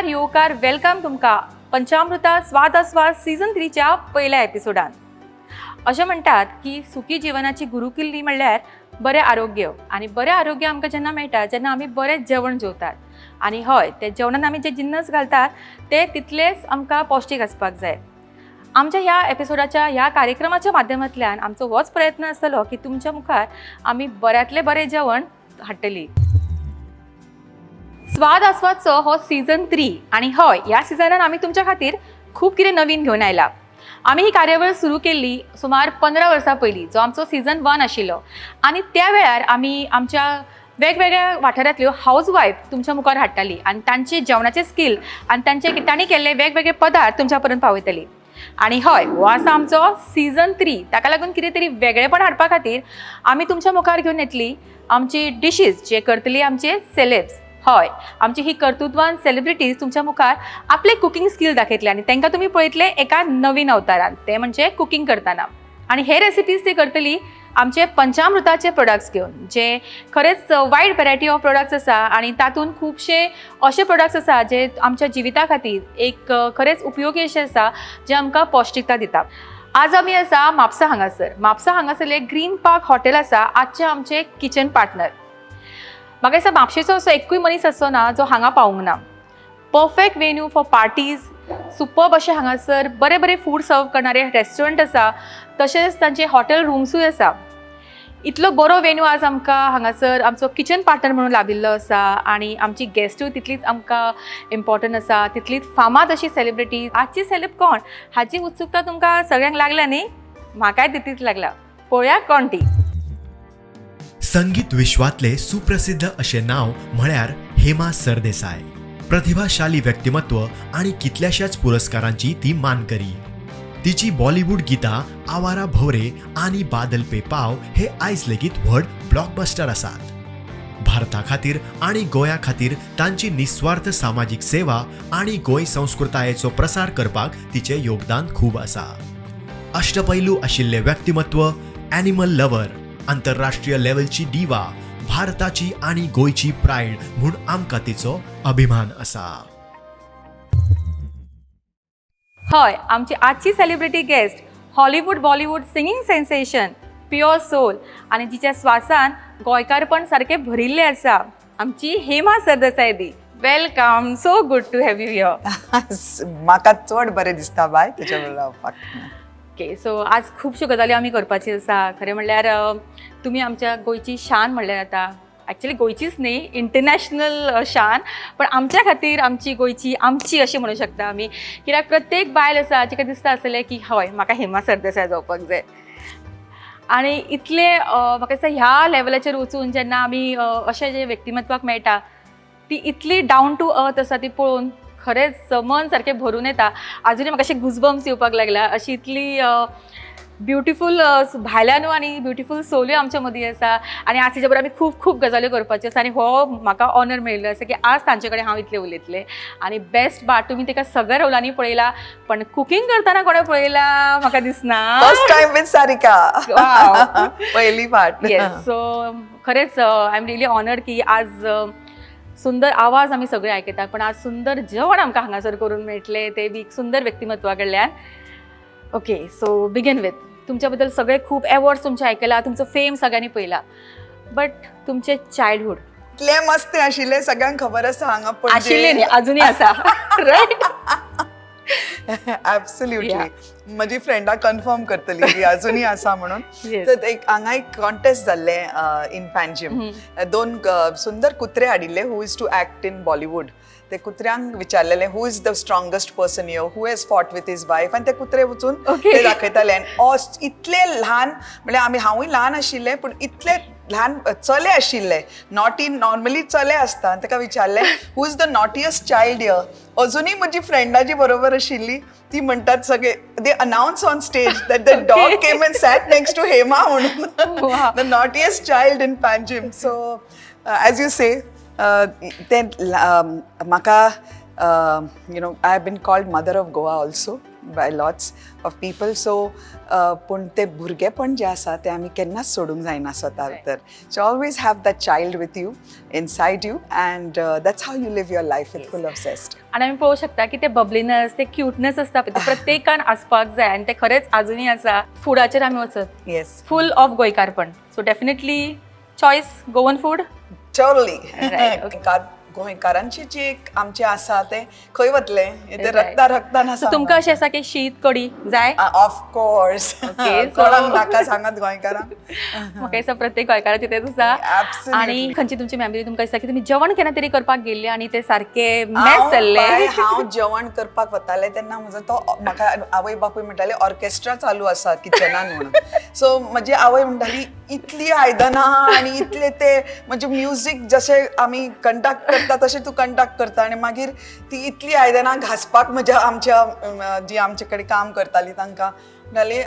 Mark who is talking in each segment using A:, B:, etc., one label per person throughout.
A: नमस्कार, येवकार, welcome तुमकां पंचामृता स्वाद आस्वाद सीझन 3च्या पयल्या एपिसोडान. अशें म्हणटात की सुखी जिवनाची गुरुकिल्ली म्हणल्यार बरें आरोग्य आनी बरें आरोग्य आमकां जेन्ना मेळटा जेन्ना आमी बरें जेवण जेवतात आनी हय, ते जेवणान आमी जे जिन्नस घालतात ते तितलेच आमकां पौश्टीक आसपाक जाय. आमच्या ह्या एपिसोडाच्या, ह्या कार्यक्रमाच्या माध्यमांतल्यान आमचो होच प्रयत्न आसतलो की तुमच्या मुखार आमी बऱ्यांतलें बरें जेवण हाडटली. स्वाद आस्वादचो हो सीझन 3 आनी हय, ह्या सिजनान आमी तुमच्या खातीर खूब कितें नवीन घेवन आयला. आमी ही कार्यावळ सुरू केल्ली सुमार 15 वर्सां पयलीं, जो आमचो सीझन 1 आशिल्लो आनी त्या वेळार आमी आमच्या वेगवेगळ्या वाठारांतल्यो हावज वायफ तुमच्या मुखार हाडटाली आनी तांचे जेवणाचे स्कील आनी तांचे तांणी केल्ले वेगवेगळे पदार्थ तुमच्या पर्यंत पावयतली. आनी हय, हो आसा आमचो सीझन 3. ताका लागून कितें तरी वेगळेपण हाडपा खातीर आमी तुमच्या मुखार घेवन येतली आमची डिशीज जे करतली आमचे सेलेब्स. हय, आमची ही कर्तृत्वान सेलिब्रिटीज तुमच्या मुखार आपले कुकींग स्कील दाखयतले आनी तांकां तुमी पळयतले एका नवीन अवतारान, ते म्हणजे कुकींग करतना. आनी हे रेसिपीज ते करतली आमचे पंचामृताचे प्रोडक्ट्स घेवन, जे खरेंच वायड वेरायटी ऑफ प्रोडक्ट्स आसा आनी तातूंत खुबशे अशे प्रोडक्ट्स आसा जे आमच्या जिविता खातीर एक खरेंच उपयोगी अशे आसा, जे आमकां पौश्टिकता दिता. आज आमी आसा म्हापसा हांगासर. म्हापसा हांगासर एक ग्रीन पार्क हॉटेल आसा, आजचे आमचे किचन पार्टनर. म्हाका दिसता म्हापशेचो असो एकूय मनीस आसचो ना जो हांगा पावूंक ना. Perfect venue for parties, superb अशें हांगासर बरे बरे फूड सर्व करणारे रेस्टॉरंट आसा, तशेंच तांचे हॉटेल रुम्सूय आसा. इतलो बरो वेन्यू आज आमकां हांगासर आमचो किचन पार्टनर म्हणून लाभिल्लो आसा आनी आमची गेस्टूय तितलीच आमकां इम्पॉर्टंट आसा, तितलीच फामाद अशी सेलिब्रिटी. आजची सेलेब कोण हाची उत्सुकता तुमकां सगळ्यांक लागल्या न्ही? म्हाकाय तितलीच लागल्या. पळोवया कोण ती.
B: संगीत विश्वातले सुप्रसिद्ध अशें नांव म्हळ्यार हेमा सरदेसाय. प्रतिभाशाली व्यक्तिमत्व आणि कितल्याशाच पुरस्कारांची ती मानकरी. तिची बॉलिवूड गितां आवारा भोवरे आणि बादल पे पाव हे आयज लेगीत व्हड ब्लॉकबस्टर आसात. भारता खातीर आणि गोंया खातीर तांची निस्वार्थ सामाजीक सेवा आणि गोंय संस्कृतायेचो प्रसार करपाक तिचें योगदान खूब आसा. अष्टपैलू आशिल्लें व्यक्तिमत्व, ॲनिमल लवर, आंतरराष्ट्रीय लेवलची डिवा, भारताची आणि गोंयची प्रायड म्हूण आमकां तिचो अभिमान आसा.
A: हय, आमची आजची celebrity guest, Hollywood Bollywood singing sensation, pure soul आनी जिच्या स्वासान गोंयकारपण सारकें भरिल्लें आसा, आमची हेमा सरदेसाय दी. Welcome, so good to have you here.
C: म्हाका चड बरें दिसता बाय तुज्या बरोबर रावपाक.
A: ओके, सो आज खुबश्यो गजाली आमी करपाची आसा. खरें म्हणल्यार तुमी आमच्या गोंयची शान म्हणल्यार जाता. एक्चुली गोंयचीच न्ही, इंटरनॅशनल शान, पण आमच्या खातीर आमची गोंयची, आमची अशें म्हणू शकता आमी, कित्याक प्रत्येक बायल आसा जिका दिसता आसतलें की हय, म्हाका हेमा सरदेसाय जावपाक जाय. आनी इतले म्हाका दिसता ह्या लेवलाचेर वचून जेन्ना आमी अशें जे व्यक्तिमत्वाक मेळटा, ती इतली डावन टू अर्थ आसा, ती पळोवन खरेंच मन सारकें भरून येता. आजुनूय म्हाका अशें गुजबम्स येवपाक लागला. अशी इतली ब्युटिफूल भायल्यानू आनी ब्युटिफूल सोलूय आमच्या मदीं आसा आनी आज तिच्या बरोबर आमी खूब खूब गजाल्यो करपाच्यो आसा आनी हो म्हाका ऑनर मेळिल्लो आसा की आज तांचे कडेन हांव इतलें उलयतलें. आनी बेस्ट पार्ट, तुमी ताका सगळ्या रोलांनी पळयला, पण कुकींग करतना कोणें पळयला म्हाका दिसना.
C: First time with Sarika.
A: Wow.
C: पहिली फाट.
A: येस, सो खरेंच I am really honoured की आज सुंदर आवाज आमी सगळे आयकतात, पण आज सुंदर जेवण आमकां हांगासर करून मेळटलें, ते बी एक सुंदर व्यक्तिमत्वा कडल्यान. ओके, सो बिगीन विथ तुमच्या बद्दल सगळे खूप एवॉर्ड्स तुमचे आयकला, तुमचो फेम सगळ्यांनी पळयला, बट तुमचे चायल्डहूड?
C: इतले मस्त आशिल्ले, सगळ्यांक खबर आसा हांगा पणजे.
A: आशिल्ले न्ही, अजुनूय आसा, रायट?
C: ऍब्सोल्युटली. म्हजी फ्रेंडा कन्फर्म करतली की अजुनूय आसा म्हणून. तर एक हांगा एक कॉन्टेस्ट जाल्ले इन पॅन्जिम. दोन सुंदर कुत्रे हाडिल्ले, who used to act in Bollywood. ते कुत्र्यांक विचारलेले, "Who is the strongest person here? Who has fought with his wife?" आनी ते कुत्रे वचून ते दाखयताले. आनी इतले ल्हान, म्हणल्यार आमी, हांवूय ल्हान आशिल्लें, पूण इतले ल्हान चले आशिल्ले, नॉटी नॉर्मली चले आसता, आनी ताका विचारलें, "Who is the naughtiest child here?" अजुनूय म्हजी फ्रेंडा जी बरोबर आशिल्ली ती म्हणटात, सगळे they announce on stage that the dog came and sat next to Hema म्हणून, the naughtiest child in Panjim. So as you say, ते म्हाका I have been called mother of Goa also. by lots of people. So पूण ते भुरगेपण जें आसा तें आमी केन्नाच सोडूंक जायना स्वता भितर. So always have that child with you, inside you, and that's how you live your life with full of zest.
A: आनी आमी पळोवंक शकता की ते बबलीनस, ते क्युटनेस आसता पळय, ते प्रत्येकान आसपाक जाय आनी ते खरेंच आजुनूय आसा. फुडाचेर आमी वचत,
C: येस.
A: फूल ऑफ गोंयकारपण. So definitely choice Goan food.
C: Totally.
A: Right, okay.
C: गोंयकारांची जी एक आमचें आसा तें खंय वतलें तें रक्ता रक्तान आसा.
A: तुमकां अशें आसा की शीत कडी जाय?
C: Of course.
A: Okay, so-
C: कोणाक नाका सांगात गोंयकारांक?
A: म्हाका दिसता प्रत्येक गोंयकाराचें तेंच आसा.
C: Absolutely.
A: आनी खंयची तुमची मेमरी तुमकां दिसता की तुमी जेवण केन्ना तरी करपाक गेल्ले आनी ते सारके मॅस
C: हांव
A: जाल्ले?
C: बाय, हांव जेवण करपाक वतालें तेन्ना म्हजो तो म्हाका आवय बापूय म्हणटाले ऑर्केस्ट्रा चालू आसा किचनान म्हणून. सो म्हजी आवय म्हणटाली इतली आयदनां आनी इतले ते म्हणजे म्युजीक जशें आमी कंडक्ट करता तशें तूं कंडक्ट करता आनी मागीर ती इतली आयदनां घांसपाक म्हज्या आमच्या जी आमचे कडेन काम करताली तांकां म्हणटाली,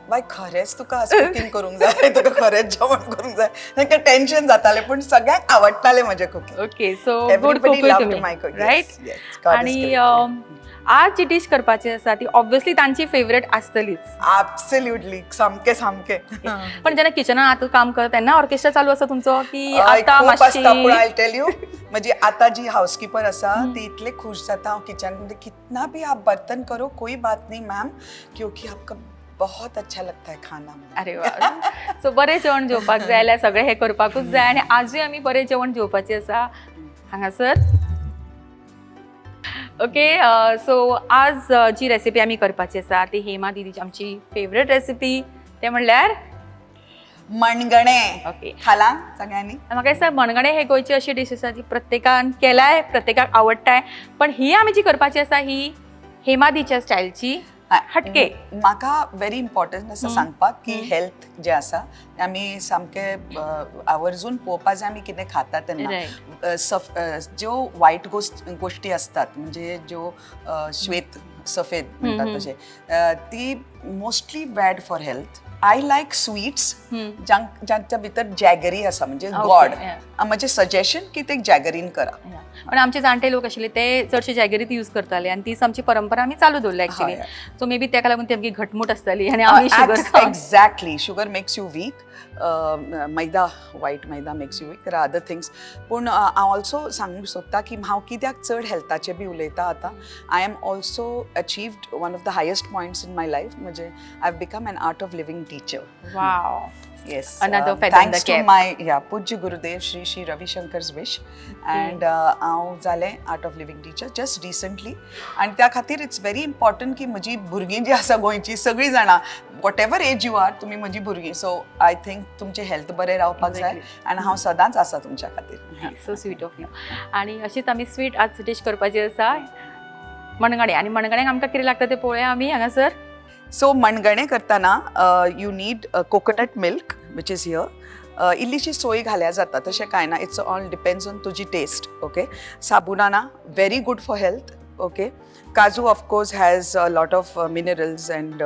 C: बाय खरेंच तुका आज कुकींग करूंक जाय, तुका खरेंच जेवण करूंक जाय. तांकां टेन्शन जातालें पूण सगळ्यांक आवडटालें म्हजें cooking.
A: Okay, so good
C: Everybody
A: कुकूय
C: loved
A: तुमी
C: my cook. Yes,
A: right?
C: yes. God is
A: आणि
C: great.
A: आज जी डीश करपाची आसा ती ऑब्वियसली तांची फेवरेट आसतलीच.
C: ऍब्सल्युटली, सामके सामके.
A: पण जेन्ना किचनान आतां काम करता तेन्ना ऑर्केस्ट्रा चालू आसा तुमचो की
C: हय,
A: आतां
C: खूब आसता पूण
A: मातशी
C: I tell you, म्हणजे आता जी हाउसकीपर आसा ती इतले खुश जाता हांव किचन मध्ये, कितना भी आप बर्तन करो कोई बात नहीं मैम, क्योंकि आपका बहुत अच्छा लगता है खाना.
A: अरे वा, सो बरें जेवण जेवपाक जाय जाल्यार सगळें हें करपाकूच जाय आनी आजूय आमी बरें जेवण जेवपाचें आसा हांगासर. ओके, सो आज जी रेसिपी आमी करपाची आसा ती हेमा दिदीची आमची फेवरेट रेसिपी, ते म्हणल्यार
C: मणगणे.
A: ओके.
C: खाला सगळ्यांनी?
A: म्हाका दिसता मणगणें हे गोंयची अशी डीश आसा जी प्रत्येकान केलाय, प्रत्येकाक आवडटाय, पण ही आमी जी करपाची आसा ही हेमादीच्या स्टायलची हटके.
C: म्हाका व्हेरी इम्पॉर्टंट आसा सांगपाक की हेल्थ जें आसा तें आमी सामकें आवर्जून पळोवपा जाय आमी कितें खाता तेन्ना. ज्यो वायट गोश्टी आसतात म्हणजे ज्यो श्वेत सफेद म्हणटात तशें, ती mostly bad for health. I like sweets जांच्या भितर जॅगरी आसा म्हणजे गोड. म्हजें सजेशन की ते जॅगरीन करा.
A: पण आमचे जाणटे लोक आशिल्ले ते चडशे जॅगरीत यूज करताले आनी तीच आमची परंपरा आमी चालू दवरल्या एक्चुअली. सो मे बी तेका लागून ती आमची घटमूट आसताली आनी आमी sugar.
C: Exactly. Sugar makes you weak. Maida, white maida makes you weak. There are other things. पूण हांव ऑल्सो सांगूंक सोदता की हांव कित्याक चड हेल्थाचें बी उलयता आतां. I am also achieved one of the highest points in my life, म्हणजे I have become an Art of Living teacher.
A: Wow.
C: Yes.
A: Another feather in the
C: thanks to
A: cap.
C: my, yeah, Pujya Gurudev Shri Shri Ravi Shankar's wish and हांव जालें Art of Living teacher just recently. आनी त्या खातीर it's very important की म्हजी भुरगीं जीं आसा गोंयचीं सगळीं जाणां, whatever age you are, तुमी म्हजी भुरगीं, सो I think तुमचें हेल्थ बरें रावपाक जाय आनी हांव सदांच आसा तुमच्या खातीर.
A: So sweet of you. आनी अशीच आमी स्वीट आज डीश करपाची आसा, मणगणें. आनी मणगण्याक आमकां कितें लागता तें पळोवया आमी हांगासर.
C: सो मणगणें करतना you need coconut milk, which is here. इल्लीशी सोय घाल्यार जाता, तशें कांय ना, it's all depends on तुजी टेस्ट. ओके, साबुदाणा very good for health. Okay, kaju of course has a lot of minerals and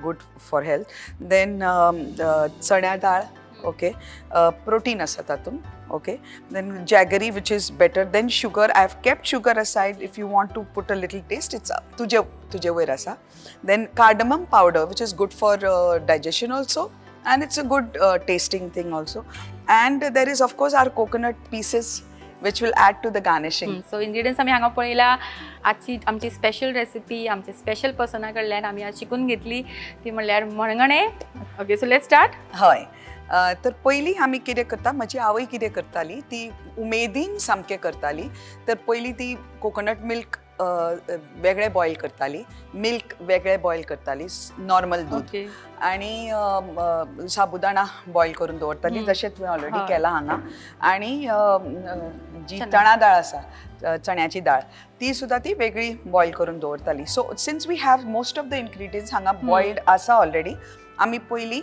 C: good for health. Then चण्या दाळ, okay, protein आसा तातूंत. Okay, then jaggery, which is better than sugar. I have kept sugar aside. If you want to put a little taste, it's तुजे तुजे वयर आसा. Then cardamom powder, which is good for digestion also and it's a good tasting thing also. And there is of course our coconut pieces, which will add to the garnishing.
A: So ingredients आमी हांगा पळयला. आजची आमची special recipe आमचे special persona कडल्यान आमी आज शिकून घेतली ती म्हणल्यार मणगणें. Okay, so let's start.
C: हय, तर पयलीं आमी कितें करता, म्हजी आवय कितें करताली, ती उमेदीन सामकें करताली. तर पयलीं ती कोकोनट मिल्क वेगळें बॉयल करताली, मिल्क वेगळें बॉयल करताली, नॉर्मल दूद आणि साबुदाणा बॉयल करून दवरताली, जशें तुवें ऑलरेडी केलां हांगा. आणि अ, अ, जी
A: चणा.
C: चणा दाळ आसा, चण्याची दाळ, ती सुद्दां ती वेगळी बॉयल करून दवरताली. So since we have most of the ingredients हांगा बॉयल्ड आसा ऑलरेडी, आमी पयलीं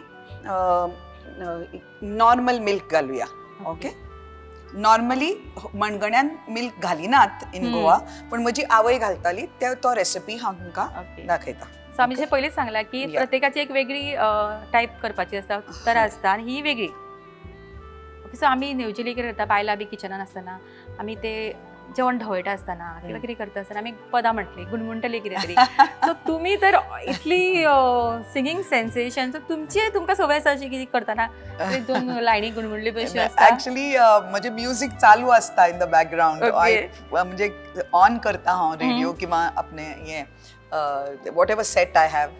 C: नॉर्मल मिल्क घालुया. ओके, नॉर्मली मणगण्यान मिल्क घालिनात इन गोवा, पूण म्हजी आवय घालताली ते तो रेसिपी हांव तुमकां दाखयता.
A: सो आमी जे पयलींच सांगला की प्रत्येकाची एक वेगळी टायप करपाची आसता, तरा आसता आनी ही वेगळी. ओके, सो आमी युजली कितें करता, बायलां बी किचनान आसतना आमी ते जेवण ढवळटा आसतना किंवा कितें करता आसतना आमी पदां म्हटली, गुणगुणटली कितें तरी. सो तुमी तर इतली सिंगींग सेन्सेशन, सो तुमची तुमकां संवय आसा अशी कितें करतना ते दोन लायनी गुणगुणली कशी आसता?
C: ऍक्च्युली म्हणजे म्युझिक चालू असता इन the background. म्हणजे ऑन करता हांव रेडिओ किंवा आपले हे whatever set I have.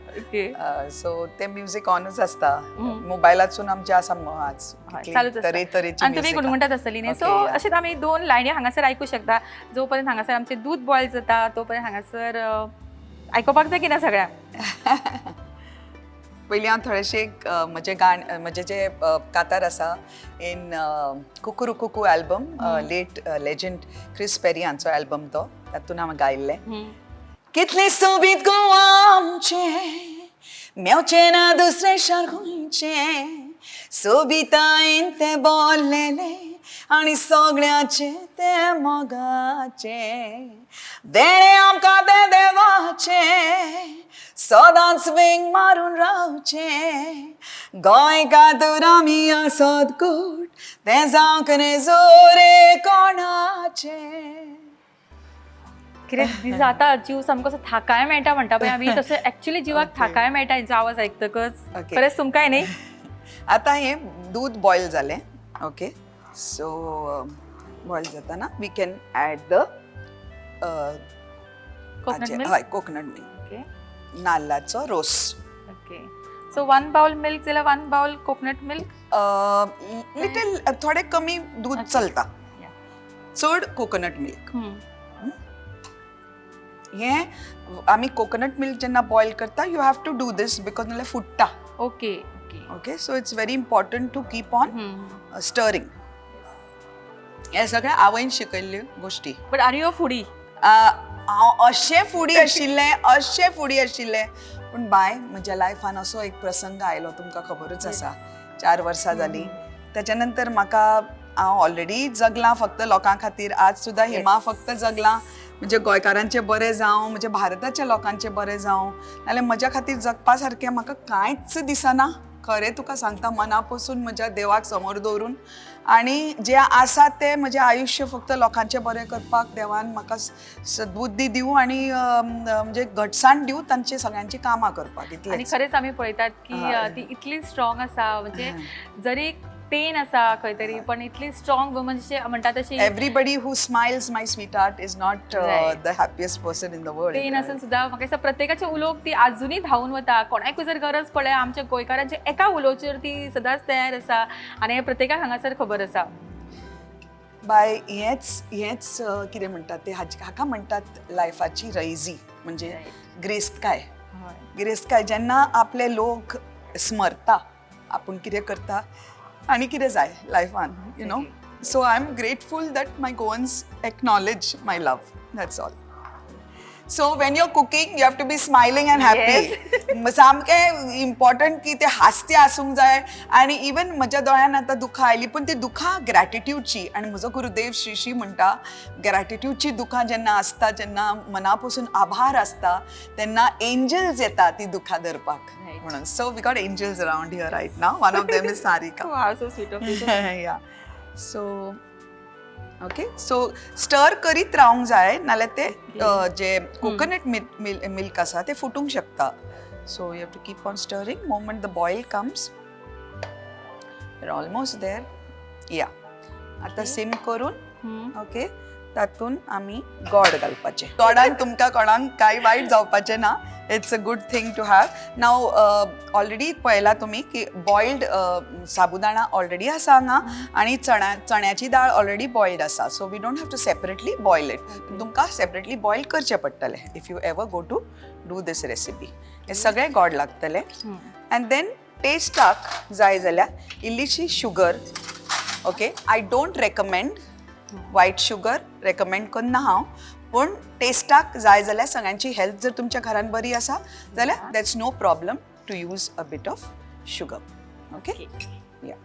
C: So ते म्युझिक ऑनच असता. मोबायलातसून आमचे आसा आज
A: चालूच आसता.
C: तरेतरेची
A: आनी तुमी
C: music.
A: गुणगुणटात आसतली न्ही. सो अशेंच आमी दोन लायनी हांगासर आयकूं शकता. जो पर्यंत हांगासर आमचें दूद बॉयल जाता तो पर्यंत हांगासर आयकुपाक जाय की ना सगळ्यांक.
C: पयलीं हांव थोडेशें एक म्हजें गाण, म्हजें जें कातार आसा in Kukurukuku album, late legend Chris Perry हांचो एल्बम तो, तातूंत हांवें गायिल्लें. कितलें सोबीत गोवा आमचें, मेवचें ना दुसरें शार खंयचें, सोबितायेन तें बोल्लेलें आनी सगळ्याचें तें मोगाचें, देणें आमकां तें देवाचें, सदांच वेंग मारून रावचें, गोंयकार आमी आसत गोड, तें जावंक न्ही जोरे कोणाचें.
A: कितें दिसता आतां जीव सामको असो थाकाय मेळटा म्हणटा पळय आमी, तशें एक्चुअली जिवाक थाकाय मेळटा हेंचो आवाज आयकतकच. खरेंच तुमकांय न्ही?
C: आतां हें दूद बॉयल जालें. ओके, सो बॉयल जाताना we can add the
A: coconut milk.
C: हय, कोकोनट मिल्क, नाल्लाचो रोस.
A: Okay, so one bowl milk जाल्यार one bowl coconut milk.
C: Little थोडें कमी दूद चलता, चड कोकोनट मिल्क. हें आमी कोकोनट मिल्क जेन्ना बॉयल करता, you have to do this because नाल्यार फुट्टा.
A: Okay okay
C: okay, so it's very important to keep on stirring. हे सगळें आवयन शिकयल्ल्यो गोश्टी.
A: But are you a foodie?
C: हांव अशें फुडी आशिल्लें, अशें फुडी आशिल्लें, पूण बाय म्हज्या लायफान असो एक प्रसंग आयलो, तुमकां खबरूच आसा, 4 वर्सां जालीं. त्याच्या नंतर म्हाका, हांव ऑलरेडी जगलां फक्त लोकां खातीर. आज सुद्दां हेमा फक्त जगलां म्हणजे गोंयकारांचें बरें जावं, म्हणजे भारताच्या लोकांचें बरें जावं, नाल्यार म्हज्या खातीर जगपा सारकें म्हाका कांयच दिसना. खरें तुका सांगता, मना पसून म्हज्या देवाक समोर दवरून, आनी जें आसा तें म्हजें आयुश्य फक्त लोकांचें बरें करपाक देवान म्हाका सद्बुद्धी दिवं आनी म्हणजे घटसाण दिवं तांची सगळ्यांची कामां करपाक.
A: आनी
C: इतलेंच.
A: खरेंच आमी पळयतात की ती इतली स्ट्रॉंग आसा, म्हणजे जरी पेन आसा खंय तरी पण इतली स्ट्रॉंग वुमन जशें म्हणटा तशी.
C: Everybody who smiles, my sweetheart, is not the happiest person in the world.
A: Pain आसून सुद्दां म्हाका दिसता प्रत्येकाचे उलोवप ती आजुनूय धांवून वता. कोणाकूय जर गरज पडल्यार आमच्या गोंयकारांच्या एका उलोवचेर ती सदांच तयार आसा आनी हें प्रत्येकाक हांगासर खबर आसा.
C: बाय, हेंच हेंच कितें म्हणटात ते, हाका म्हणटात लायफाची रैजी, म्हणजे गिरेस्तकाय. गिरेस्तकाय जेन्ना आपले लोक स्मरता आपूण कितें करता आनी कितें जाय लायफान, you know. So I am grateful that my Goans acknowledge my love, that's all. So when you are cooking, you have to be smiling and happy. सामकें इम्पॉर्टंट की ते हास्ते आसूंक जाय. आनी इवन म्हज्या दोळ्यान आतां दुखां आयलीं, पूण ती दुखां ग्रॅटिट्यूडची. आनी म्हजो गुरुदेव श्री श्री म्हणटा, ग्रॅटिट्यूडची दुखां जेन्ना आसता, जेन्ना मना पसून आभार आसता, तेन्ना एंजल्स येता ती दुखां धरपाक म्हणून. So we got angels around here right now. One of them is Sarika.
A: Wow, so sweet of you.
C: Yeah, so okay, so stir करीत रावंक जाय, नाल्यार ते जे कोकोनट मिल्क आसा ते फुटूंक शकता. So you have to keep on stirring. Moment the boil comes, almost there. Yeah, आतां SIM करून, ओके, तातूंत आमी गोड घालपाचें. गोडान तुमकां कोणाक कांय वायट जावपाचें ना. It's a good thing to have. Now already पळयला तुमी की बॉयल्ड साबुदाणा ऑलरेडी आसा हांगा आनी चण्याची दाळ ऑलरेडी बॉयल्ड आसा. So we don't have to separately boil it. तुमकां सेपरेटली बॉयल करचें पडटलें if you ever go to do this recipe. हें सगळें गोड लागतलें. अँड then टेस्टाक जाय जाल्यार इल्लीशी sugar. Okay, I don't recommend white sugar, recommend करना हांव, पूण टेस्टाक जाय जाल्यार, सगळ्यांची हेल्थ जर तुमच्या घरान बरी आसा जाल्यार that's no problem to use a bit of sugar. Okay, yeah.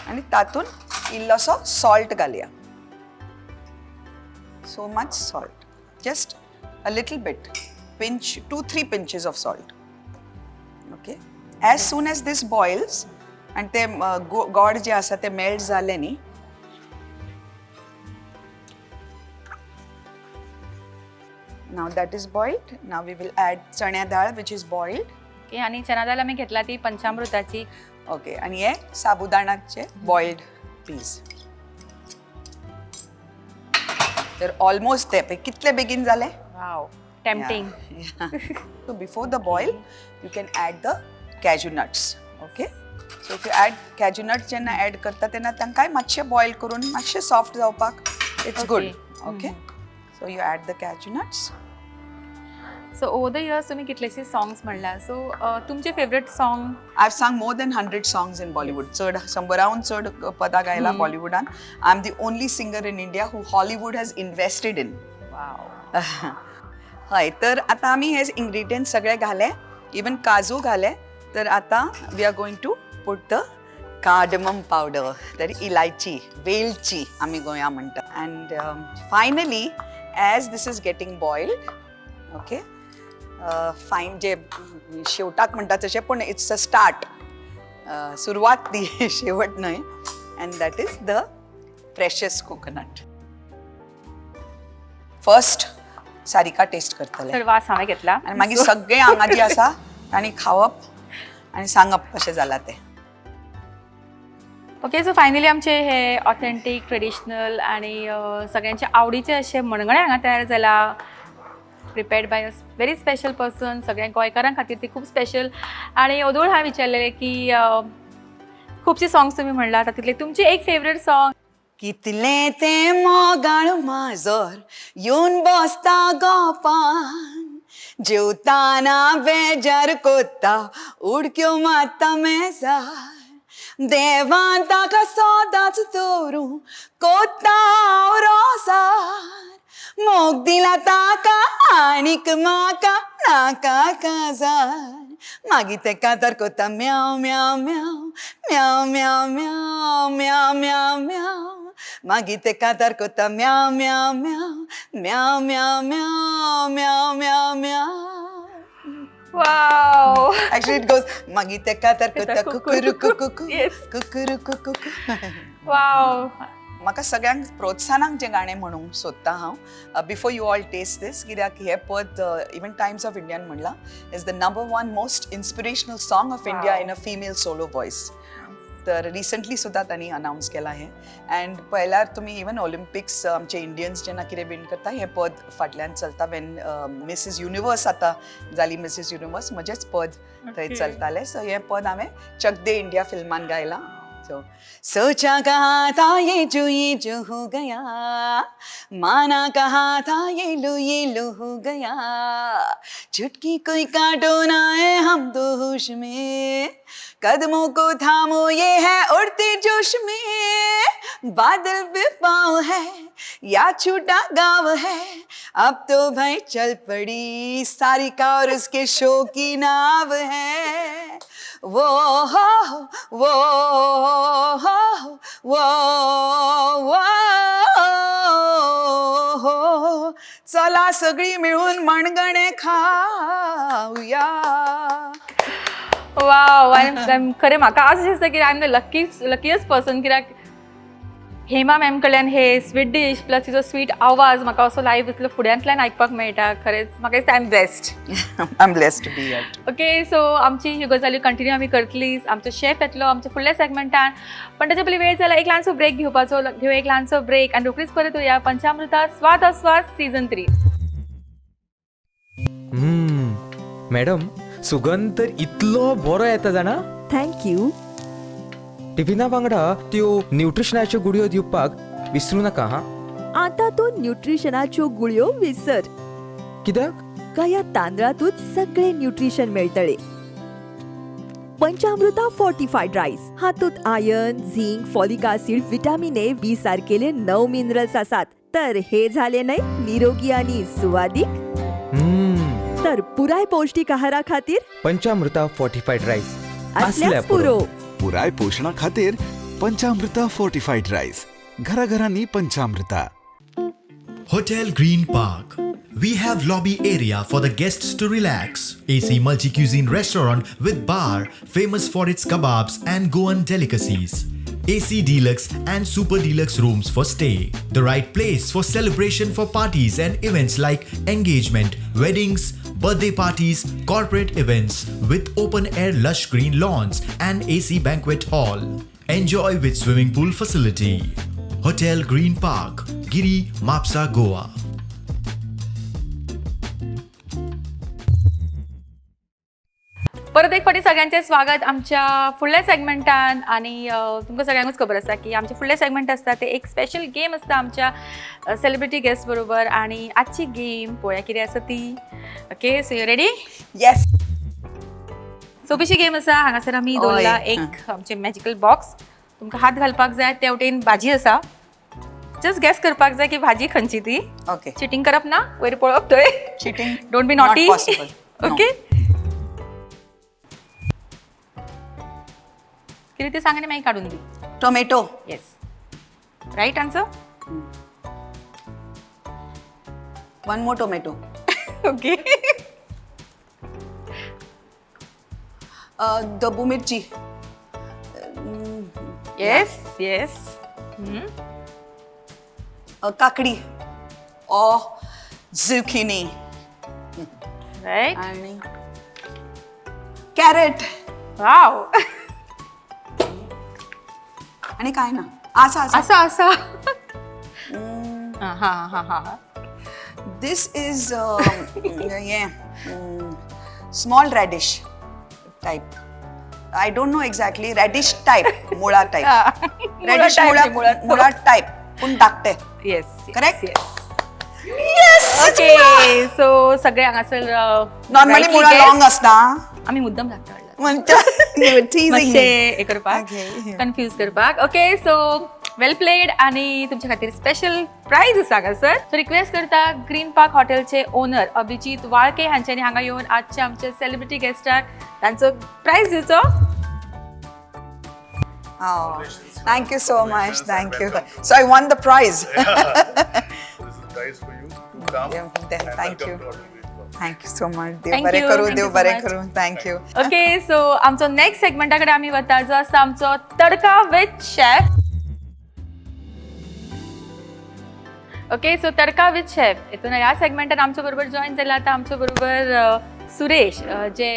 C: आनी तातूंत इल्लोसो सॉल्ट घालया. So much salt, just a little bit, pinch, 2-3 pinches of salt. Okay, as soon as this boils आनी ते गोड जे आसा ते मेल्ट जालें न्ही. Now that is boiled. Now we will add चण्या दाळ which is boiled.
A: Okay, आणि चना दाळ आम्ही घेतला ती पंचामृताची.
C: ओके, आणि हे साबुदाणाचे बॉइल्ड पीस. तर ऑलमोस्ट ते पळय कितले बेगीन जाले.
A: Wow, tempting.
C: So before the boil you can add the cashew nuts. Okay, so if you add cashew nuts जेन्ना ॲड करता तेन्ना तांकांय मातशें बॉयल करून मातशें सॉफ्ट जावपाक it's good. Okay, so you add the cashew nuts.
A: So over the years तुम्ही कितलेशे सॉंग्स म्हणला, सो तुमचे favourite song?
C: I sung more than 100 songs in Bollywood. चड 100राहून चड पदां गायला बॉलिवूडान. I am the only singer in India who Hollywood has invested in.
A: Wow.
C: हय, तर आतां आमी हे इंग्रिडियंट्स सगळे घाले, इवन काजू घाले. तर आतां we are going to put the cardamom powder, तर इलायची, वेलची आमी गोंया म्हणटा. And finally as this is getting boiled, okay, fine, जे शेवटाक म्हणटा तशें, पूण it's a start, सुरवात ती, शेवट न्हय. And that is the precious coconut. First Sarika taste करतलें.
A: सर, वास हांवें घेतला.
C: आनी मागीर सगळें हांगा जी आसा तांणी खावप आनी सांगप कशें जालां तें.
A: ओके, सो फायनली आमचे हे ऑथेंटीक ट्रेडिशनल आणि सगळ्यांचे आवडीचे असे मणगणें हांगा तयार जाला, prepared by a very special person. सगळ्या गोंयकारां खातीर ती खूब स्पेशल. आणि ओदोळ हांवें विचारलेलें की खुबशीं सॉंग्स तुमी म्हणला, तातूंतलें तुमचें एक फेवरेट सॉंग.
C: कितलें तें मोगाळ माजर येवन बसता गोपान, जेवताना बेजार कोत्ता, उडक्यो मारता मेजार, देवान ताका सदांच दवरूं कोत्ता हांव रोसार, मोग दिला ताका आनीक म्हाका नाका काजार, मागीर तें कांतार कोत्ता म्याव म्याव म्याव म्याव म्याव म्याव म्याव म्याव म्याव, मागीर तें कांतार कोत्ता म्याव म्याव म्याव म्याव म्याव म्याव म्याव म्याव म्याव.
A: वाव.
C: Actually it goes मागीर तें कांतार कोत्ता कुकुरुकू कुकू कुकुरुकू कुकू.
A: वाव.
C: म्हाका सगळ्यांक प्रोत्साहनाक जें गाणें म्हणूंक सोदता हांव before you all taste this, कित्याक हें पद इवन टायम्स ऑफ इंडियान म्हणलां is the number 1 most inspirational song of India in a female solo voice. तर रिसंटली सुद्दां तांणी अनावन्स केलां हें. अँड पळयल्यार तुमी इवन ऑलिम्पिक्स आमचे इंडियन्स जेन्ना कितें विन करता हें पद फाटल्यान चलता. वेन मिसीस युनिवर्स आतां जाली मिसीस युनिवर्स, म्हजेंच पद थंय चलतालें. सो हें पद हांवें चक दे इंडिया फिल्मान गायलां. सो सोचा कहा था ये जो हो गया, माना कहा था ये लो हो गया, चुटकी कोई काटो ना है हम तो होश में, कदमों को थामो ये है उड़ते जोश में, बादल पे पाँव है या छूटा गाँव है, अब तो भाई चल पड़ी सारिका और उसके शो की नाव है. वो हो वो हो वो वो हो, चला सगळी मिळून मणगणे खाऊया.
A: वाव. खरें म्हाका आज अशें दिसता की I am the luckiest person, कित्याक हेमा मॅम कडल्यान हे स्वीट डीश प्लस तिचो स्वीट आवाज म्हाका असो लायव्ह इतलो फुड्यांतल्यान आयकपाक मेळटा. खरेंच म्हाका दिसता I am blessed.
C: I am blessed to be here.
A: Okay, so आमची ह्यो गजाली कंटिन्यू आमी करतलीच. आमचो शेफ येतलो आमच्या फुडल्या सेगमेंटान, पण ताच्या पयलीं वेळ जाला एक ल्हानसो ब्रेक घेवपाचो. घेवया एक ल्हानसो ब्रेक आनी रोखडीच परत येवया पंचामृता स्वाद आस्वाद सीझन 3.
D: मॅडम, सुगंध तर इतलो बरो येता जाणा.
E: Thank you.
D: टिफिना वांगडा त्यो न्यूट्रिशनाच्यो गुळयो दिवपाक विसरू नाका हा.
E: आता तूं न्यूट्रिशनाच्यो गुळयो विसर.
D: कित्याक?
E: ह्या तांदळातूच सगळे न्यूट्रिशन मेळटले. पंचामृता फोर्टिफायड रायस हातूंत iron, zinc, folic acid, vitamin A, B सारकेले 9 minerals आसात. तर हे झाले न्हय निरोगी आणि सुवादीक. तर पुराय पौष्टिक आहारा खातीर
D: पंचामृता फोर्टिफायड रायस
E: असल्याच पुरो.
F: पुराय पोशणा खातीर पंचामृता फोर्टिफायड रायस, घराघरांनी Panchamrita.
B: Hotel Green Park. We have lobby area for the guests to relax. AC multi-cuisine restaurant with bar famous for its kebabs and Goan delicacies. AC Deluxe and Super Deluxe rooms for stay. The right place for celebration for parties and events like engagement, weddings, birthday parties, corporate events with open air lush green lawns and AC banquet hall. Enjoy with swimming pool facility. Hotel Green Park, Giri, Mapsa, Goa.
A: परत एक फावटी सगळ्यांचें स्वागत आमच्या फुडल्या सेगमेंटान. आनी तुमकां सगळ्यांकूच खबर आसा की आमचे फुडले सेगमेंट आसता ते एक स्पेशल गेम आसता आमच्या सेलिब्रिटी गेस्ट बरोबर. आनी आजची गेम पळोवया कितें आसा ती. Okay, so you ready?
C: Yes.
A: सोपीशी game आसा. हांगासर आमी दवरला एक आमचे मॅजिकल बॉक्स. तुमकां हात घालपाक जाय, त्या वटेन भाजी आसा. जस्ट गॅस करपाक जाय की भाजी खंयची ती.
C: ओके.
A: चिटींग करप ना, वयर पळोवप थंय.
C: Cheating
A: don't be naughty.
C: Possible.
A: Okay, कितें तें सांग आनी मागीर काडून दी.
C: Tomato.
A: Yes, right answer.
C: One more tomato.
A: Okay.
C: Dabbu मिरची.
A: Yes yes.
C: काकडी ओ झुकिनी.
A: रायट.
C: आणि कॅरेट.
A: वाव.
C: आणि काय ना आसा आसा.
A: आसा आसा. हां हां हां हां.
C: This is हे small radish type. I don't know exactly, radish type, मुळा टाईप. रॅडिश मुळा, मुळा टाईप, पूण धाकटे.
A: Yes.
C: Correct?
A: Yes. Okay, so सगळे हांगासर
C: नॉर्मली मुळा लॉंग असता.
A: आमी मुद्दम धाकटो हाडला.
C: म्हणटा teasing me.
A: मातशें हे करपाक,
C: Okay.
A: Confuse करपाक. Okay, so well played. आनी तुमच्या खातीर स्पेशल प्रायज आसा हांगासर. सो रिक्वेस्ट करता ग्रीन पार्क हॉटेलचे ओनर अभिजीत वाळके हांच्यांनी हांगा येवन आजचे आमचे सेलिब्रिटी गेस्टाक तांचो प्रायज दिवचो.
C: Oh, thank you so much. Thank you. So I won the prize.
G: This is prize for you to come.
C: Yeah,
G: and
C: thank
G: welcome
C: you.
G: to Hotel Green Park.
C: Thank you so much. देव
A: Thank
C: बरें
A: you.
C: करूं,
A: Thank
C: देव
A: you so
C: बरें
A: much.
C: करूं. Thank you.
A: Okay, so आमचो next सेगमेंटा कडेन आमी वता, जो आसा आमचो tadka with chef. Okay, so tadka with chef हितून ह्या सेगमेंटान आमच्या बरोबर जॉईन जाला आतां आमच्या बरोबर सुरेश, जे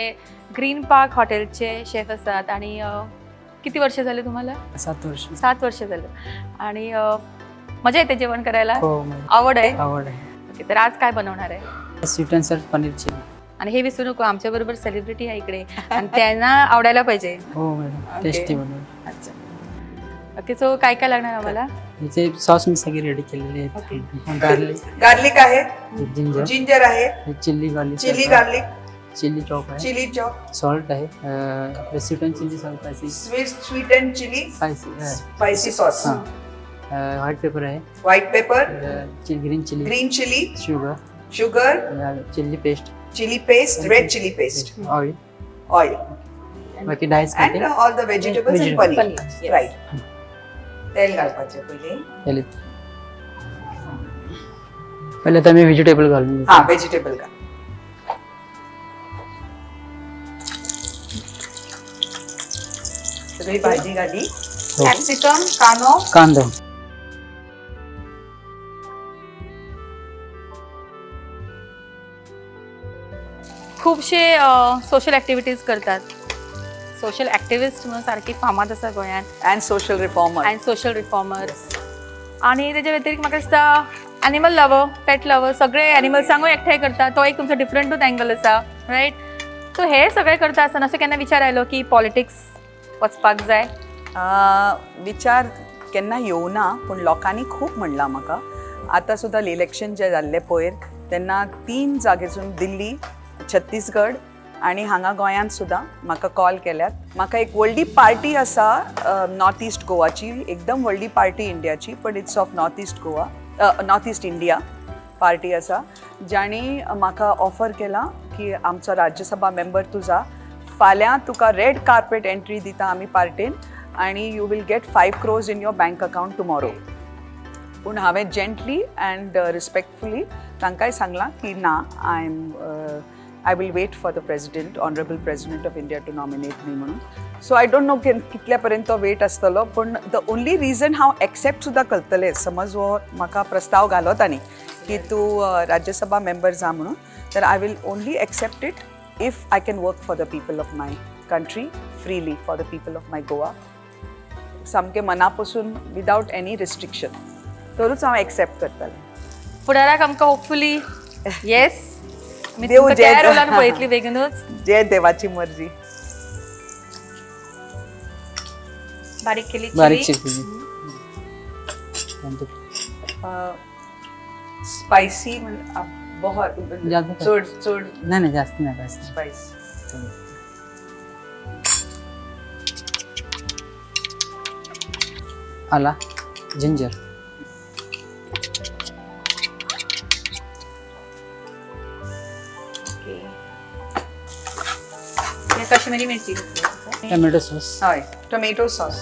A: ग्रीन पार्क हॉटेलचे शेफ आसात. आणि किती वर्ष झाले तुम्हाला?
H: 7 वर्ष.
A: 7 वर्ष झालं. आणि मजा येते जेवण करायला?
H: हो, मला
A: आवड आहे?
H: आवड आहे.
A: ओके, तर आज काय बनवणार आहे?
H: Sweet and sour paneer chilli.
A: आणि हे विसरू नको, आमच्या बरोबर सेलिब्रिटी आहे इकडे आणि त्यांना आवडायला पाहिजे.
H: हो मॅडम, टेस्टी बनवून.
A: अच्छा, ओके, सो काय काय लागणार आम्हाला?
H: ह्याचे सॉस मी सगळे रेडी केलेले आहेत. गार्लिक,
C: गार्लिक आहे,
H: जिंजर,
C: जिंजर आहे,
H: chilli garlic,
C: chilli garlic,
H: chilli chop आहे,
C: चिली चॉप,
H: सॉल्ट आहे, आपलं sweet and chilli salt, spicy,
C: sweet sweet and chilli
H: spicy,
C: spicy sauce,
H: हां, व्हाईट पेपर आहे,
C: white pepper,
H: green chilli,
C: green chilli,
H: sugar,
C: sugar,
H: chilli paste,
C: chilli paste, red chilli paste,
H: oil,
C: oil
H: बाकी dice
C: and all the vegetables and
H: Vegetable.
C: Paneer.
A: Paneer, yes.
C: Right. तेल घालपाचें पयलीं.
H: पहिले पहिले तर मी vegetable घालून घेतो.
C: हा, व्हेजिटेबल घाल. सगळी भाजी घाली.
H: हो.
C: कॅप्सिकम, कांदो,
H: कांदा.
A: खुबशे सोशल ऍक्टिव्हिटीज करतात. सोशल ऍक्टिव्हिस्ट म्हणून सारखी फामाद आसा गोंयांत.
C: And social reformer.
A: And social reformer. आणि त्याच्या व्यतिरिक्त म्हाका दिसता एनिमल लवर, पेट लवर, सगळे एनिमल्सांकूय एकठांय करता. तो एक तुमचो डिफरंटूच एंगल आसा, रायट? सो हे सगळें करता आसतना असो केन्ना विचार आयलो की पॉलिटिक्स वचपाक जाय?
C: विचार केन्ना येवना, पूण लोकांनी खूब म्हणलां म्हाका. आतां सुद्दां इलेक्शन जें जाल्लें पयर, तेन्ना 3 जागेसून, दिल्ली, छत्तीसगड आनी हांगा गोंयांत सुद्दां म्हाका कॉल केल्यात. म्हाका एक व्हडली पार्टी आसा नॉर्थ इस्ट गोवाची, एकदम व्हडली पार्टी इंडियाची, पण it's of north east Goa, north east India party आसा, जाणी म्हाका ऑफर केला की आमचो राज्यसभा मेंबर तूं जा, फाल्यां तुका रेड कार्पेट एंट्री दिता आमी पार्टेन आनी you will get 5 crores in your bank account tomorrow. पूण हांवें जेंटली अँड रिस्पेक्टफुली तांकांय सांगलां की ना, I am I will wait for the president, honourable president of India to nominate me म्हणून. सो I don't know कितल्या पर्यंत तो वेट आसतलो, पूण the only reason हांव एक्सेप्ट सुद्दां करतलें, समज हो म्हाका प्रस्ताव घालो तांणी की तूं राज्यसभा मेंबर जा म्हणून, तर I will only accept it if I can work for the people of my country freely, for the people of my Goa, सामकें मना पसून विदावट एनी रिस्ट्रिक्शन, तरूच हांव एक्सेप्ट करतलें.
A: फुडाराक आमकां होपफुली येस
C: देव जय
A: त्या रोलान पळयतली बेगीनूच.
C: जे देवाची मर्जी.
A: बारीक केली
H: बारीक
A: चिली.
H: चिरलेली.
C: स्पायसी बहुत
H: जास्त
C: चड चड.
H: नाही नाही, जास्त नाही पाहिजे.
C: स्पायस.
H: आला, जिंजर.
A: ओके. हे काश्मीरी मिरची घातली.
H: Tomato sauce.
C: हय, tomato sauce.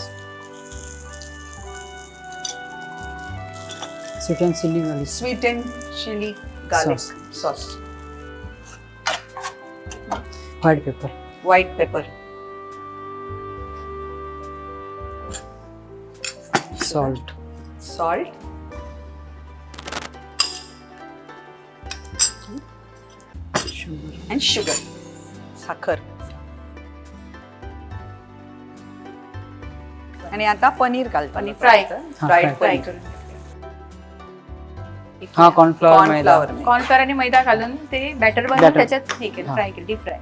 H: Sweet and chilli garlic.
C: Sweet and chilli garlic sauce.
H: White pepper.
C: White pepper.
H: Salt.
C: Salt.
H: Sugar.
C: And sugar, साखर. आणि आता पनीर घालतो.
A: पनीर फ्राय.
C: फ्राईड
H: हा,
A: फ्राय
C: पनीर.
A: करून.
H: हा, कॉर्नफ्लॉवर, मैदा.
C: कॉर्नफ्लॉवर.
A: कॉर्नफ्लॉवर आणि मैदा घालून ते बॅटर बनवून
H: Batter.
A: त्याच्यात हे केलं,
H: हा.
A: फ्राय केलं, डीप फ्राय.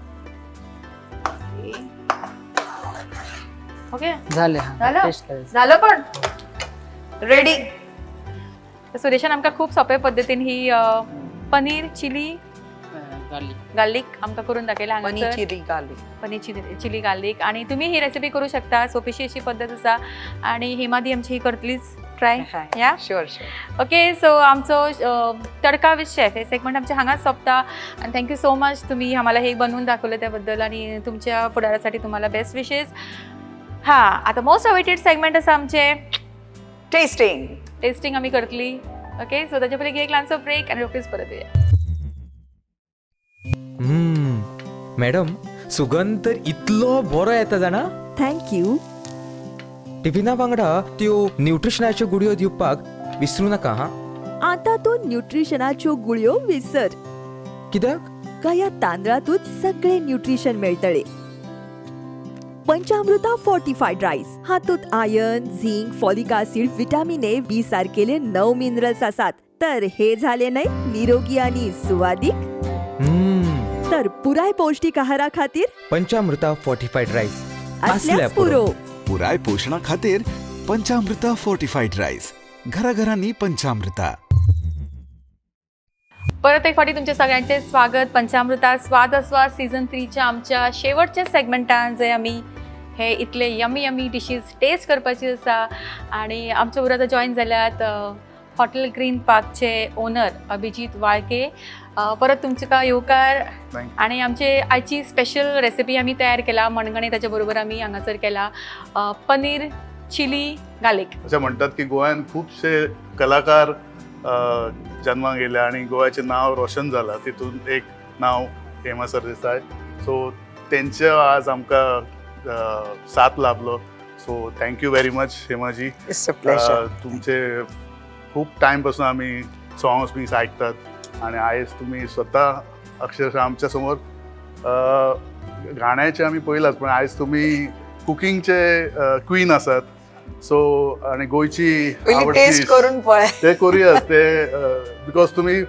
A: ओके.
H: झाले हा.
A: झालं?
H: टेस्ट करायचं.
A: झालं पण.
C: रेडी.
A: तर सुरेशान आमकां खूप सोंपे पद्दतीन ही पनीर चिली
H: गार्लिक.
A: गार्लिक आमकां करून दाखयला
C: पनीर
A: हांगासर.
C: Chilli garlic.
A: Paneer chilli garlic. आणि तुम्ही ही रेसिपी करू शकता, सोपीशी अशी पद्दत आसा आणि हेमादी आमची ही करतलीच ट्राय या.
C: Sure sure.
A: ओके, सो आमचो तडका विथ शेफ हे सेगमेंट आमचे हांगाच सोंपता आणि thank you so much, तुम्ही आम्हाला हे बनवून दाखवलं त्याबद्दल आणि तुमच्या फुडारासाठी तुम्हाला बेस्ट विशेस. हा, आता मोस्ट अवेटेड सेगमेंट आसा आमचे
C: टेस्टिंग.
A: टेस्टिंग आमी करतली. ओके, सो ताच्या पयलीं एक ल्हानसो ब्रेक आनी रोखडीच परत येया.
D: मॅडम, सुगंध तर इतलो बरो येता जाणा.
E: Thank you.
D: टिफिना वांगडा त्यो न्यूट्रिशनाच्यो गुळयो दिवपाक विसरू नाका हा.
E: आता तूं न्यूट्रिशनाच्यो गुळयो विसर.
D: कित्याक?
E: कया तांदळातूच सगळे न्यूट्रिशन मेळटले. पंचामृता फोर्टिफाईड राईस हातूंत iron, zinc, folic acid, vitamin A, B सारकेले 9 minerals आसात. तर हे झाले न्हय निरोगी आणि सुवादीक. तर पुराय पौष्टिक आहारा खातीर
D: पंचामृता फोर्टिफाईड राईस
E: असल्यास पुरो.
F: पुराय पोशणा खातीर पंचामृता फोर्टिफाईड राईस, घराघरांनी पंचामृता.
A: परत एक फावटी तुमच्या सगळ्यांचे स्वागत पंचामृता स्वाद अस्वाद सीझन 3च्या आमच्या शेवटच्या सेगमेंटान, जंय आमी हे इतले यमी यमी डिशीज टेस्ट करपाची आसा. आणि आमच्या बरोबर आतां जॉईन जाल्यात हॉटेल ग्रीन पार्कचे ओनर अभिजीत वाळके. परत तुमकां येवकार.
G: Thank you.
A: आणि आमचे आयची स्पेशल रेसिपी आमी तयार केला मणगणे, ताच्या बरोबर आमी हांगासर केला पनीर चिली गार्लिक.
G: अशें म्हणटात की गोंयांत खुबशे कलाकार जन्माक येयले आनी गोव्याचें नांव रोशन जालां, तितून एक नांव हेमा सरदेसाय. सो तेंचे आज आमकां साथ लाभलो. So thank you very much Hemaji.
C: It's a pleasure.
G: तुमचे खूप टायम पासून आमी सॉंग्स बी आयकतात आणि आयज तुमी स्वता अक्षरशः आमच्या समोर गाण्याचे आमी पळयलाच, पण आयज तुमी कुकिंगचे क्वीन आसात. सो आणि गोंयची
C: पयली
G: आवडती
C: टेस्ट करून पळय.
G: ते करूयाच ते, because तुम्ही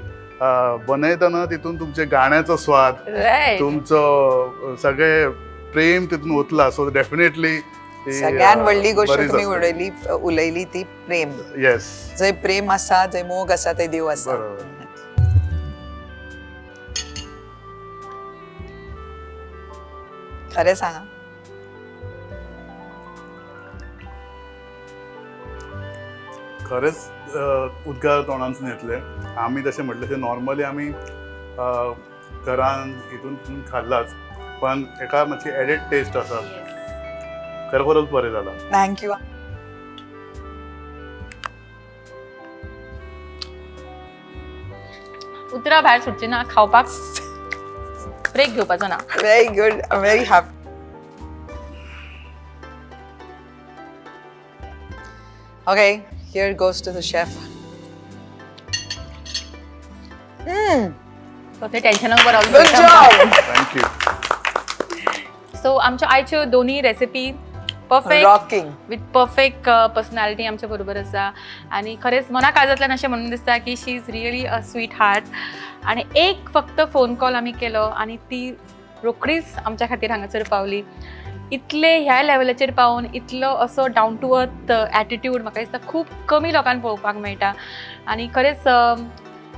G: बनयतना तितून तुमचे गाण्याचो स्वाद,
A: रायट,
G: तुमचो सगळे प्रेम तितून ओतला. सो डेफिनेटली
C: सगळ्यात व्हडली गोष्ट तुम्ही उलयली ती प्रेम.
G: येस.
C: जंय प्रेम आसा, जंय मोग आसा, थंय देव आसा.
G: बरोबर.
C: खरें सांगा.
G: खरेंच उद्गार तोंडांतसून येतले. आमी तशें म्हटलें तशें नॉर्मली आमी घरान हितून तितून खाल्लाच, पण एका मातशी एडेड टेस्ट आसा. खरोखरच बरें जालां.
C: Thank you.
A: उतरां भायर सुटची ना खावपाक. ब्रेक घेवपाचो ना.
C: Very good, I very happy. Okay, here goes to the chef.
A: So ते टेन्शनाक बरो.
C: Good job.
G: Thank you.
A: So आमच्या आयच्यो दोन्ही recipe perfect
C: rocking
A: with perfect personality आमच्या बरोबर आसा आनी खरेंच मना काळजांतल्यान अशें म्हणून दिसता की she is really a sweetheart. आनी एक फक्त फोन कॉल आमी केलो आनी ती रोखडीच आमच्या खातीर हांगासर पावली. इतले ह्या लेवलाचेर पावून इतलो असो डावन टू अर्थ एटिट्यूड म्हाका दिसता खूब कमी लोकांक पळोवपाक मेळटा. आनी खरेंच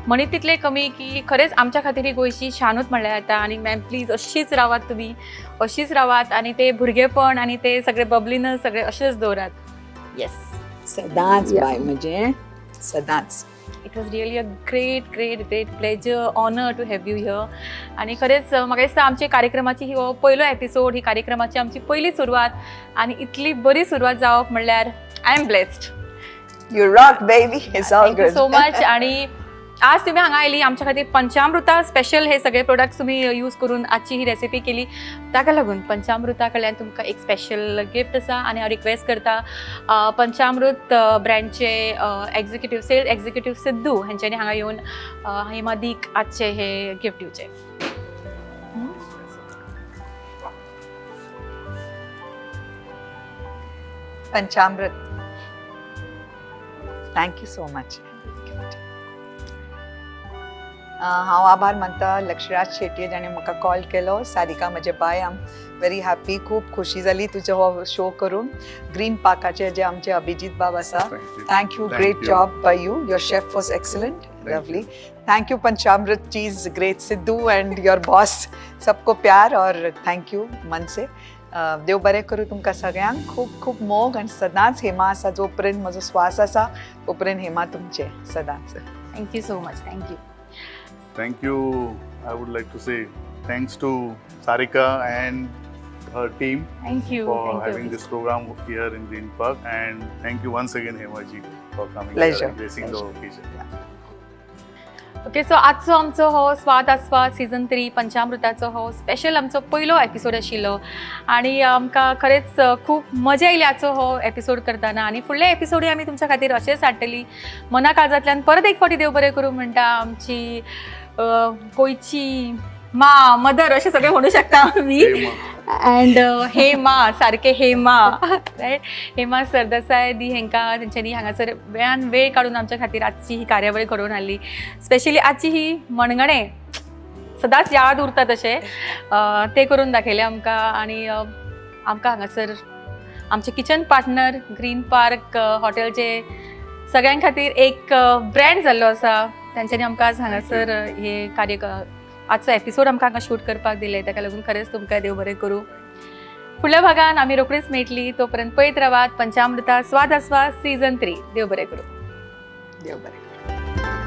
A: म्हणीत तितलें कमी की खरेंच आमच्या खातीर ही गोंयची शानूच म्हणल्यार जाता. आनी मॅम प्लीज अशीच रावात तुमी, अशीच रावात आनी ते भुरगेपण आनी ते सगळे बबलीनस सगळे अशेच दवरात. येस.
C: सदांच बाय, म्हणजे सदांच.
A: It was really a great great great pleasure, honour to have you here. आनी खरेंच म्हाका दिसता आमच्या कार्यक्रमाची ही हो पयलो एपिसोड, ही कार्यक्रमाची आमची पयली सुरवात आनी इतली बरी सुरवात जावप म्हणल्यार I am blessed.
C: You rock baby, it's all
A: thank you
C: good.
A: So much. आणि आज तुम्ही हांगा आयली आमच्या खातीर पंचामृता स्पेशल हे सगळे प्रोडक्ट्स तुम्ही यूज करून आजची ही रेसिपी केली, ताका लागून पंचामृता कडल्यान तुमकां एक स्पेशल गिफ्ट आसा. आनी हांव रिक्वेस्ट करता पंचामृत ब्रँडचे एक्झिक्युटीव सेल्स एक्झिक्युटीव सिद्धू हेंच्यांनी हांगा येवन हेमादीक आजचे हे गिफ्ट दिवचे.
C: Panchamrit, thank you so much. हांव आभार मानता लक्षराज शेट्ये जाणें म्हाका कॉल केलो. सारिका म्हजें बाय, I am very happy, खूब खोशी जाली तुजो हो शो करून. ग्रीन पार्काचे जे आमचे अभिजीत बाब आसा, thank you,
G: Thank
C: great
G: you.
C: Job by you, your chef was excellent, lovely. Thank you Panchamrit cheese great Sidhu and your boss, सबको प्यार और thank you मन से. देव बरें करूं तुमकां सगळ्यांक, खूब खूब मोग आनी सदांच हेमा आसा, जो पर्यंत म्हजो स्वास आसा तो पर्यंत हेमा तुमचें सदांच.
A: Thank you so much, thank you.
G: Thank you. I would like to say thanks to Sarika and her team
A: thank you.
G: for having this program here in Green Park, and thank you once again, Hemaji, for coming here
C: Pleasure.
G: and gracing the occasion.
A: Okay, so आजचो आमचो हो स्वाद आस्वाद season 3 पंचामृताचो हो special आमचो पयलो episode आशिल्लो आनी आमकां खरेंच खूब मजा आयली आजचो हो एपिसोड करतना. आनी फुडले एपिसोडूय आमी तुमच्या खातीर अशेंच हाडटली. मना काळजांतल्यान परत एक फावटी देव बरें करूं म्हणटा आमची गोंयची मा मदर अशें सगळें म्हणू शकता आमी.
G: Hema.
A: And Hema, सारकें हेमा, रायट, हेमा सरदेसाय दी हेंकां तेंच्यांनी हांगासर वेळान वेळ काडून आमच्या खातीर आजची ही कार्यावळ घडोवन हाडली. स्पेशली आजची ही मणगणें सदांच याद उरता तशें तें करून दाखयलें आमकां. आनी आमकां हांगासर आमचे किचन पार्टनर ग्रीन पार्क हॉटेलचे सगळ्यां खातीर एक ब्रँड जाल्लो आसा, तेंच्यांनी आमकां आज हांगासर हे कार्य आजचो एपिसोड आमकां हांगा शूट करपाक दिलें, ताका लागून खरेंच तुमकां देव बरें करूं. फुडल्या भागान आमी रोखडीच मेळटली, तो पर्यंत पळयत रावात पंचामृता स्वाद आस्वाद सीझन 3. देव बरें करूं.
C: देव बरें करूं.